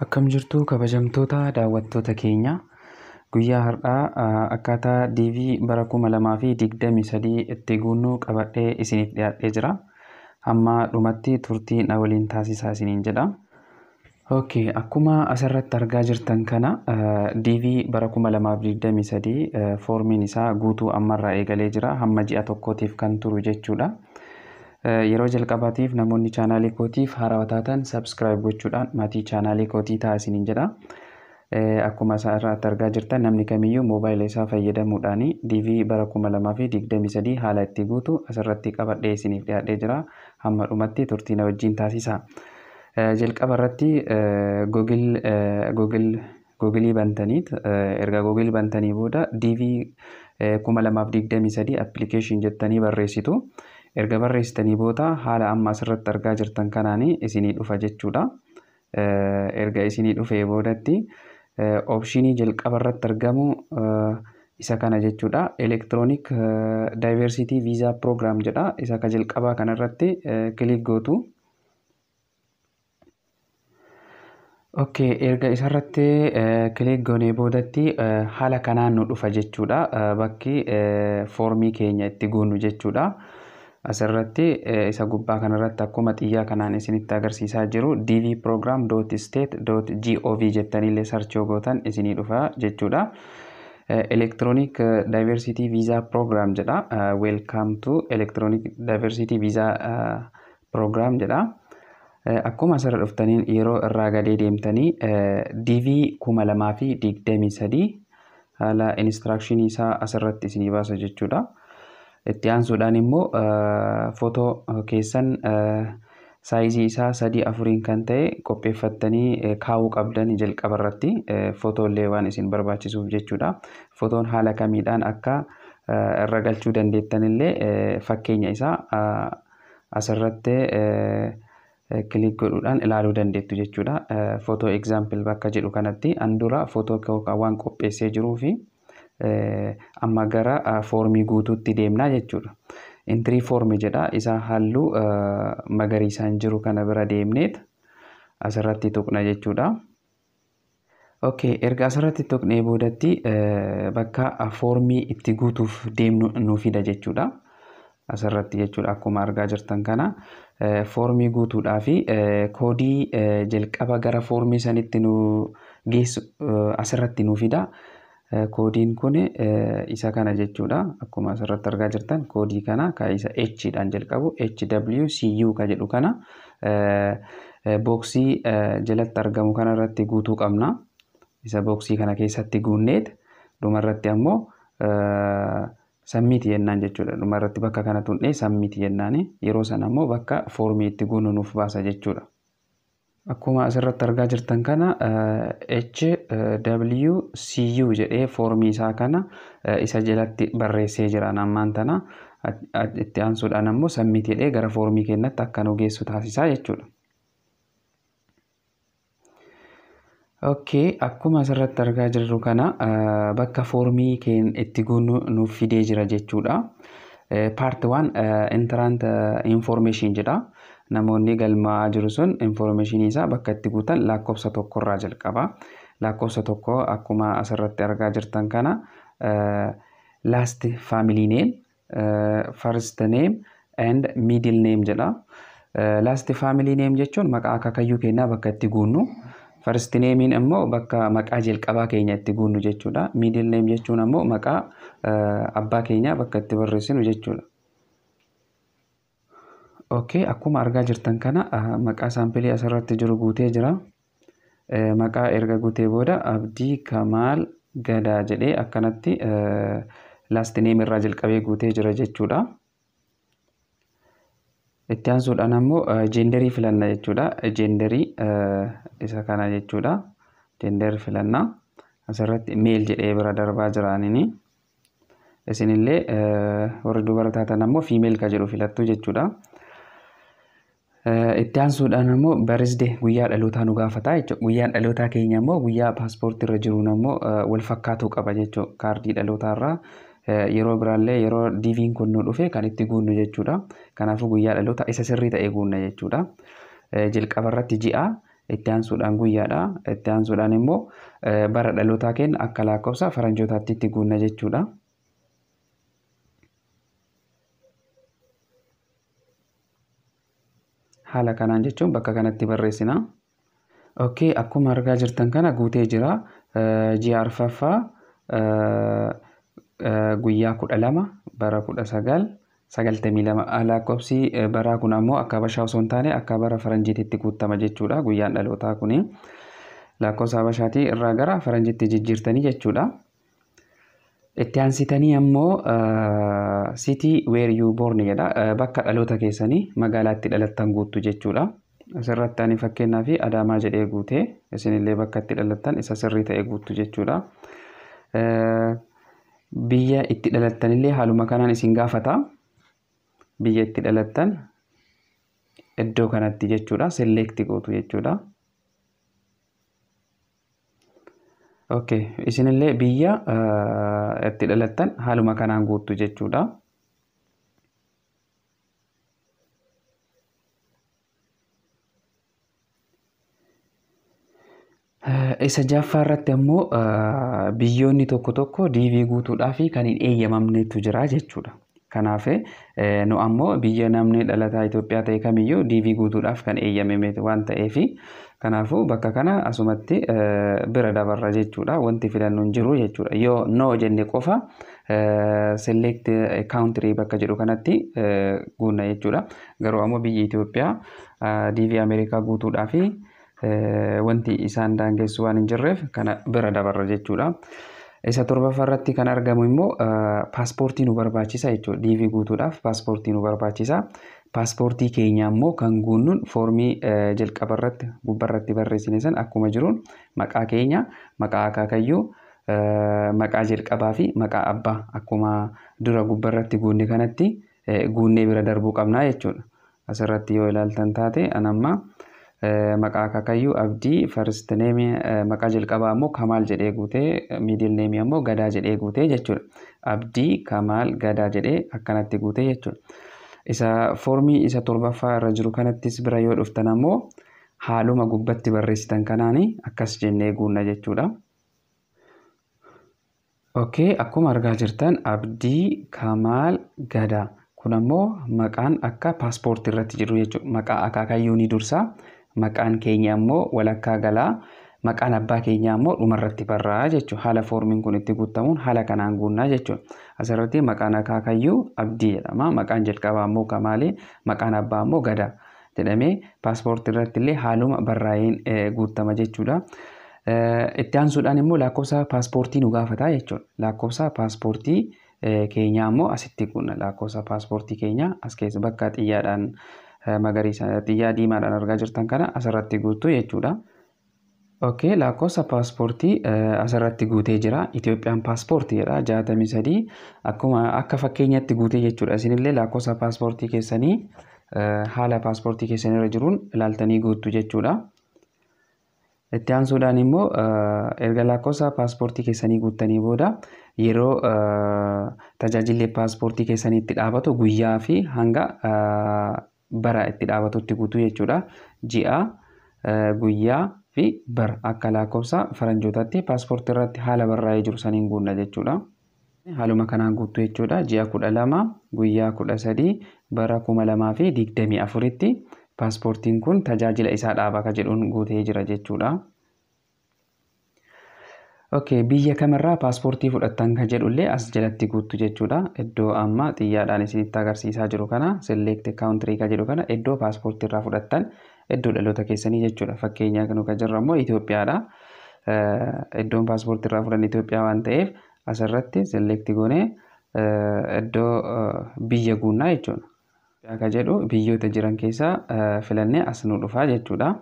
Akkam jirtu, kabajamtoota daawwattoota keenya? Guyyaa har'aa akkaataa DV bara 2023 itti guunnuu qabadhee isiniif dhiyaadhee jira. Hamma dhumatti turtii na waliin taasisaa isiniin jedha. Okay, akkuma asirratti argaa jirtan kana, DV bara 2023 foormiin isaa guutuu ammarraa eegalee jira. Hamma ji'a tokkootiif kan turu jechuudha. Yeroo jalqabaatiif namoonni chaanaalii kootiif haarawaa taatan subscribe gochuudhaan maatii chaanaalii kootii ta'a isiniin jedha. Akkuma asirratti argaa jirtan, namni kamiyyuu moobaayila isaa fayyadamuudhaan DV bara 2023 haala itti guutu asirratti qabadhee isiniif dhiyaadhee jira. Hamma dhumatti turtii na wajjin taasisa. Jalqaba irratti Google bantaniit, erga Google bantanii booda DV 2023 application jettanii barreessitu. Erga barreessitanii booda haala amma asirratti argaa jirtan kanaan isinii dhufa jechuudha. Erga isinii dhufee boodatti optionii jalqaba irratti argamu isa kana jechuudha. Electronic Diversity Visa Program jedha. Isa ka jalqabaa kanarratti click gootu. Okay, erga isarratti click goonee boodatti haala kanaan nu dhufa jechuudha. Bakki foormii keenya itti guunnu jechuudha. Asirratti isa gubbaa kanarratti akkuma xiyyaa kanaan isinitti agarsiisaa jiru, dvprogram.state.gov jettaniillee search gootan isinii dhufa jechuudha. Electronic Diversity Visa Program jedha. Welcome to Electronic Diversity Visa Program jedha. Akkuma asirra dhuftaniin yeroo irraa gadee deemtanii DV 2023 haala instructionii isaa asirratti isinii baasa jechuudha. Itti aansuudhaan immoo footoo keessan saayizii isaa 3 4n kan ta'e qopheeffattanii kaa'uu qabdan jalqaba irratti, footoolee waan isin barbaachisuuf jechuudha. Footoon haala kamiidhaan akka irra galchuu dandeettanillee fakkeenya isaa asirratti click godhuudhaan ilaaluu dandeettu jechuudha. Photo example bakka jedhu kanatti an dura footoo waan qopheessee jiruu fi amma gara foormii guutuutti deemnaa jechuudha. Entry form jedha. Isa halluu magariisaan jiru kana bira deemneet asirratti tuqna jechuudha. Okay, erga asirratti tuqnee boodatti bakka foormii itti guutuuf deemnu nu fida jechuudha. Asirratti jechuudha, akkuma argaa jirtan kana, foormii guutuudhaa fi koodii jalqaba gara foormii sanitti nu geessu asirratti nu fida. Koodiin kun isa kana jechuudha. Akkuma asirratti argaa jirtan, koodii kana ka isa H dhaan jalqabu, HWCU ka jedhu kana, booksii jalatti argamu kanarratti guutuu qabna. Isa booksii kana keessatti guunneet dhumarratti ammoo submit jennaan jechuudha. Dhumarratti bakka kana tuqnee submit jennaani, yeroo sana ammoo bakka foormii itti guunnu nuuf baasa jechuudha. Akkuma asirratti argaa jirtan kana, HWCU jedhee foormii isaa kana isa jalatti barreessee jira ammaan tana. Itti aansuudhaan ammoo submit jedhee gara foormii keenyatti akka nu geessu taasisaa jechuudha. Okay, akkuma asirratti argaa jirru kana, bakka foormii keenya itti guunnu nuuf fidee jira jechuudha. Part 1 entrant information jedha. Namoonni galmaa'aa jiru sun information isaa bakka itti guutan lakkoofsa tokkorraa jalqaba. Lakkoofsa 1, akkuma asirratti argaa jirtan kana, last family name, first name and middle name jedha. Last family name jechuun maqaa akaakayyuu keenyaa bakka itti guunnu. First namein immoo bakka maqaa jalqabaa keenya itti guunnu jechuudha. Middle name jechuun ammoo maqaa abbaa keenyaa bakka itti barreessinu jechuudha. Okay, akkuma argaa jirtan kana, maqaa saampilii asirratti jiru guutee jira. Maqaa erga guutee booda Abdii Kamaal Gadaa jedhee akkanatti last name irraa jalqabee guutee jira jechuudha. Itti aansuudhaan ammoo genderii filanna jechuudha. Genderii isa kana jechuudha. Gender filanna. Asirratti male jedhee bira darbaa jiraanini. Isinillee warri dubara taatan ammoo female ka jedhu filattu jechuudha. Itti aansuudhaan ammoo birthday, guyyaa dhalootaa nu gaafata jechuudha. Guyyaan dhalootaa keenya ammoo guyyaa paaspoortii irra jiruun ammoo wal fakkaatuu qaba jechuudha. Kaardii dhalootaa irraa yeroo biraallee yeroo DV'n kun nu dhufe kan itti guunnu jechuudha. Kanaafuu guyyaa dhalootaa isa sirrii ta'e guunna jechuudha. Jalqaba irratti ji'a, Itti aansuudhaan guyyaadha. Itti aansuudhaan immoo bara dhalootaa keenya akka lakkoofsa faranjootaatti itti guunna jechuudha. Haala kanaan jechuun bakka kanatti barreessina. Okay, akkuma argaa jirtan kana guutee jira. Ji'a arfaffaa guyyaa 12 bara 1992. Lakkoofsi baraa kun ammoo akka Habashaa osoo hin taane akka bara faranjiititti guutama jechuudha. Guyyaan dhalootaa kuni lakkoofsa Habashaatii irraa gara faranjiitti jijjiirtanii jechuudha. Itti aansitanii ammoo "City where you born" jedha. Bakka dhaloota keessanii, magaalaa itti dhalattan guuttu jechuudha. Asirratti ani fakkeenyaaf Adaamaa jedhee guutee, isinillee bakka itti dhalattan isa sirrii ta'e guuttu jechuudha. Biyya itti dhalattanillee haaluma kanaan isin gaafata. Biyya itti dhalattan iddoo kanatti jechuudha. Select gootu jechuudha. Okay, isinillee biyya itti dhalattan haaluma kanaan guuttu jechuudha. Isa jaffaa irratti ammoo biyyoonni tokko tokko DV guutuudhaaf kan hin eeyyamamnetu jira jechuudha. Kanaaf nu ammoo biyya namni dhalataa Itoophiyaa ta'e kamiyyuu DV guutuudhaaf kan eeyyamame waan ta'eef, kanaafuu bakka kana asumatti bira dabarra jechuudha. Wanti filannu hin jiru jechuudha. Yoo no jenne qofa "Select country" bakka jedhu kanatti guunna jechuudha. Garuu ammoo biyyi Itoophiyaa DV Ameerikaa guutuudhaaf wanti isaan daangessu waan hin jirreef kana bira dabarra jechuudha. Isa torbaffaa irratti kan argamu immoo paaspoortii nu barbaachisa jechuudha. DV guutuudhaaf paaspoortii nu barbaachisa. Paaspoortii keenya ammoo kan guunnuun foormii jalqaba irratti gubbaarratti barreessine san akkuma jiruun maqaa keenya, maqaa akaakayyuu, maqaa jalqabaa fi maqaa abbaa akkuma dura gubbaarratti guunne kanatti guunnee bira darbuu qabna jechuudha. Asirratti yoo ilaaltan taate, an amma maqaa akaakayyuu Abdii, first name, maqaa jalqabaa ammoo Kamaal jedhee guutee, middle name ammoo Gadaa jedhee guutee jechuudha. Abdii Kamaal Gadaa jedhee akkanatti guutee jechuudha. Isa foormii isa torbaffaa irra jiru kanattis bira yoo dhuftan ammoo haaluma gubbatti barreessitan kanaani akkas jennee guunna jechuudha. Okay, akkuma argaa jirtan Abdii Kamaal Gadaa. Kun ammoo maqaan akka paaspoortii irratti jiru jechuudha. Maqaa akaakayyuu ni dursa. Maqaan keenya ammoo walakkaa galaa. Maqaan abbaa keenyaa ammoo dhumarratti barraa jechuudha. Haala foormiin kun itti guutamuun haala kanaan guunnaa jechuudha. Asirratti maqaan akaakayyuu Abdii jedhama. Maqaan jalqabaa ammoo Kamaali. Maqaan abbaa ammoo Gadaa jedhamee paaspoortii irratti illee haaluma barraa'een guutama jechuudha. Itti aansuudhaan immoo lakkoofsa paaspoortii nu gaafata jechuudha. Lakkoofsa paaspoortii keenyaa ammoo asitti guunna. Lakkoofsa paaspoortii keenyaa as keessa bakka xiyyaadhaan magariisa, xiyyaa diimaadhaan argaa jirtan kana asirratti guuttu jechuudha. Okay, lakkoofsa paaspoortii asirratti guutee jira. Itoophiyaan paaspoortii jedha, 63 akkuma akka fakkeenyatti guutee jechuudha. Isinillee lakkoofsa paaspoortii keessanii haala paaspoortii keessanii irra jiruun ilaaltanii guuttu jechuudha. Itti aansuudhaan immoo erga lakkoofsa paaspoortii keessanii guuttanii booda yeroo tajaajilli paaspoortii keessanii itti dhaabatu guyyaa fi hanga bara itti dhaabatutti guutuu jechuudha. Ji'a, guyyaa fi bara akka lakkoofsa faranjootaatti paaspoortii irratti haala barraa'ee jiru saniin guunna jechuudha. Haaluma kanaan guutuu jechuudha. Ji'a 12 guyyaa 13 bara 2024tti paaspoortiin kun tajaajila isaa dhaaba ka jedhuun guutee jira jechuudha. Okay, biyya kamirraa paaspoortii fudhattan ka jedhullee as jalatti guuttu jechuudha. Iddoo amma xiyyaadhaan isinitti agarsiisaa jiru kana, "Select country" ka jedhu kana, iddoo paaspoortii irraa fudhattan, iddoo dhaloota keessanii jechuudha. Fakkeenyaaf nu kan jirru ammoo Itoophiyaadha. Iddoon paaspoortii irraa fudhanne Itoophiyaa waan ta'eef asirratti select goonee iddoo biyya guunnaa jechuudha. Ka jedhu biyyoota jiran keessaa filannee as nu dhufaa jechuudha.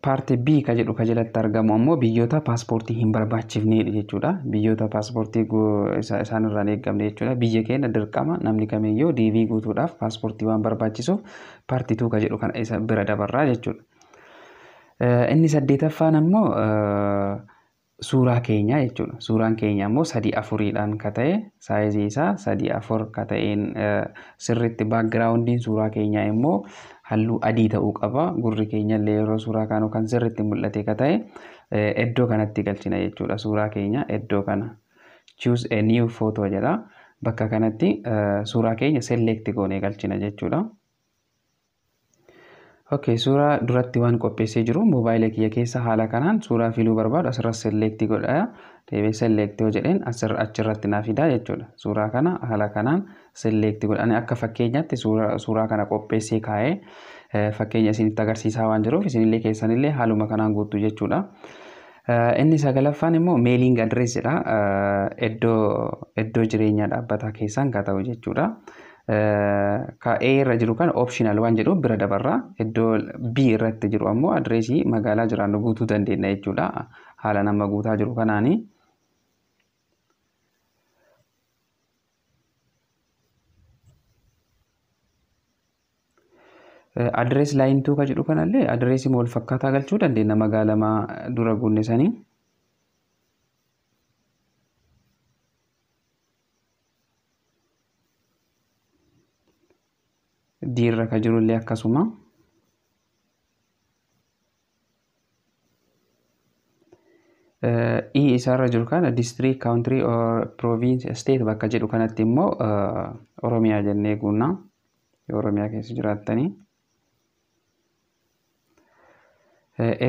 Part B ka jedhu ka jalatti argamu ammoo biyyoota paaspoortii hin barbaachifnedha jechuudha. Biyyoota paaspoortii isaan irraa hin eeggamne jechuudha. Biyya keenya dirqama namni kamiyyuu DV guutuudhaaf paaspoortii waan barbaachisuuf part 2 ka jedhu kana isa bira dabarraa jechuudha. Inni saddeetaffaan ammoo Suuraa keenya jechuudha. Suuraan keenya immoo 3 4dhaan ka ta'e, size isaa 3 4 ka ta'een, sirriitti backgroundiin suuraa keenyaa immoo halluu adii ta'uu qaba. Gurri keenya illee yeroo suuraa kaanu kan sirriitti mul'ate ka ta'e iddoo kanatti galchina jechuudha. Suuraa keenya iddoo kana "Choose a new photo" jedha. Bakka kanatti suuraa keenya select goonee galchina jechuudha. Okay, suuraa duratti waan qopheessee jiru moobaayila kiyya keessa haala kanaan suuraa filuu barbaadu asirra select godha. Deebi'ee select yoo jedheen asirra achirratti naa fidaa jechuudha. Suuraa kana haala kanaan select godha. Ani akka fakkeenyaatti suuraa kana qopheessee kaa'ee fakkeenya isinitti agarsiisaa waan jiruuf, isinillee keessanillee haaluma kanaan guutuu jechuudha. Inni sagalaffaan immoo mailing address jedha. Iddoo jireenyaa dhaabbataa keessaan kan ta'u jechuudha. Ka A irra jiru kana optional waan jedhu bira dabarra. Iddoo B irratti jiru ammoo adreesii magaalaa jiraannu guutuu dandeenya jechuudha. Haala nama guutaa jiru kanaani. Address line 2 ka jedhu kanallee adreesii wal fakkaataa galchuu dandeenya magaalaa dura guunne sanii. D irra ka jirullee akkasuma. E isaarra jiru kana district, country or province, state bakka jedhu kanatti immoo Oromiyaa jennee guunna. Yoo Oromiyaa keessa jiraattanii.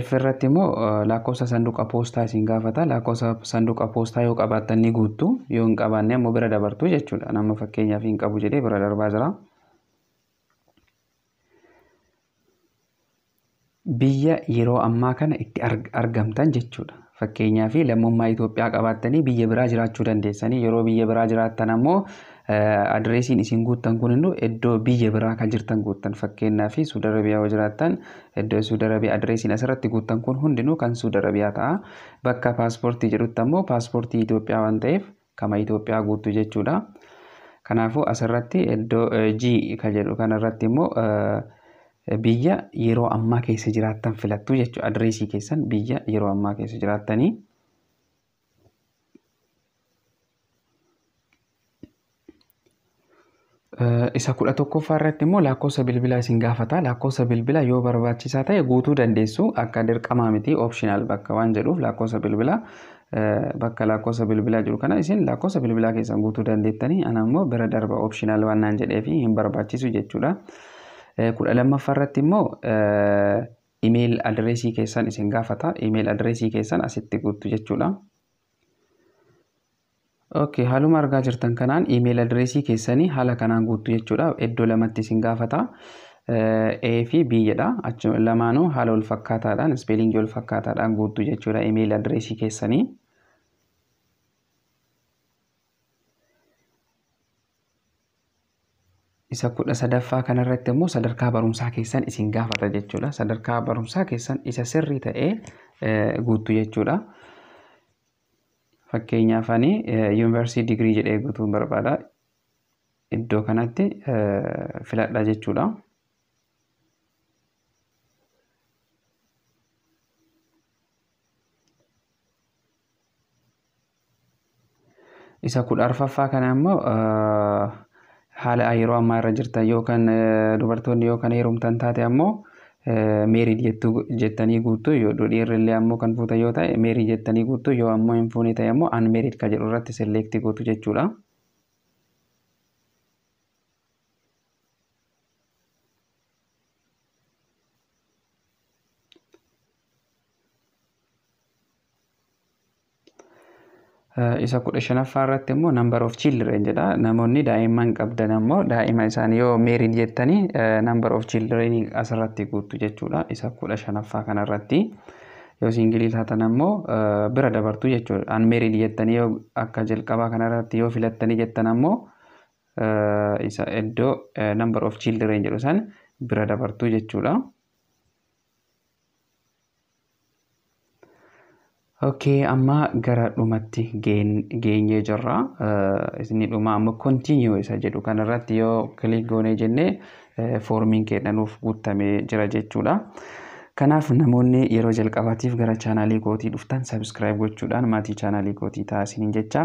F irratti immoo lakkoofsa sanduuqa poostaa isin gaafata. Lakkoofsa sanduuqa poostaa yoo qabaattan ni guuttu. Yoo hin qabaanne ammoo bira dabartu jechuudha. Nama fakkeenyaaf hin qabu jedhee bira darbaa jira. Biyya yeroo ammaa kana itti argamtan jechuudha. Fakkeenyaaf, lammummaa Itoophiyaa qabaattanii biyya biraa jiraachuu dandeessanii, yeroo biyya biraa jiraattan ammoo adreesiin isin guuttan kun immoo iddoo biyya biraa kan jirtan guuttan. Fakkeenyaaf, Suudi Arabiyaa yoo jiraattan, iddoo Suudi Arabiyaa adreesiin asirratti guuttan kun hundinuu kan Suudi Arabiyaa ta'a. Bakka paaspoortii jedhutti ammoo paaspoortii Itoophiyaa waan ta'eef kama Itoophiyaa guuttu jechuudha. Kanaafuu asirratti iddoo G kan jedhu kanarratti immoo biyya yeroo ammaa keessa jiraattan filattu jechuudha. Adreesii keessan biyya yeroo ammaa keessa jiraattanii. Isa 11ffaa irratti immoo lakkoofsa bilbilaa isin gaafata. Lakkoofsa bilbilaa yoo barbaachisaa ta'e guutuu dandeessu, akka dirqamaa miti, optional bakka waan jedhuuf lakkoofsa bilbilaa bakka lakkoofsa bilbilaa jiru kana isin lakkoofsa bilbilaa keessan guutuu dandeettanii, ana immoo bira darba, optional waan naan jedheefi hin barbaachisu jechuudha. 12ffaa irratti immoo email adreesii keessan isin gaafata. Email adreesii keessan asitti guuttu jechuudha. Okay, haaluma argaa jirtan kanaan email adreesii keessanii haala kanaan guuttu jechuudha. Iddoo lamatti isin gaafata. A fi B jedha. Achi lamaanuu haala wal fakkaataadhaan, spelling wal fakkaataadhaan guuttu jechuudha email adreesii keessanii. Isa 13ffaa kanarratti immoo sadarkaa barumsaa keessan isin gaafata jechuudha. Sadarkaa barumsaa keessan isa sirrii ta'ee guuttu jechuudha. Fakkeenyaaf, ani yuunivarsiitii digirii jedhee guutuun barbaada. Iddoo kanatti filadha jechuudha. Isa 14ffaa kana immoo haala yeroo ammaa irra jirtan, yookaan dubartoonni yookaan heerumtan taate ammoo married jettanii guuttu, yoo dhiirri ammoo kan fuutan yoo ta'e married jettanii guuttu, yoo ammoo hin fuune ta'e ammoo unmarried ka jedhu irratti select gootu jechuudha. Isa 15ffaa irratti immoo number of children jedha. Namoonni daa'imman qabdan ammoo daa'ima isaanii yoo married jettanii number of children asirratti guuttu jechuudha. Isa 15ffaa kanarratti yoo single taatan ammoo bira dabartu jechuudha. Unmarried jettanii yoo akka jalqabaa kanarratti yoo filattanii jettan ammoo isa iddoo number of children jedhu san bira dabartu jechuudha. Okay, amma gara dhumatti geenyee jirra. Inni dhuma amma continue isa jedhu kanarratti yoo click goonee jennee foormiin keenya nuuf guutamee jira jechuudha. Kanaaf namoonni yeroo jalqabaatiif gara chaanaalii kootii dhuftan subscribe gochuudhaan maatii chaanaalii kootii ta'aa isiniin jecha.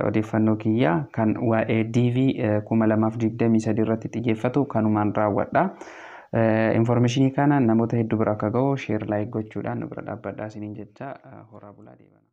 Odeeffannoo kiyya kan waa'ee DV 2023 irratti xiyyeeffatu kanumaan raawwadha. Informationii kana namoota hedduu bira akka ga'u share, like gochuudhaan nu bira dhaabbadhaa isiniin jecha. Horaa bulaa deebana.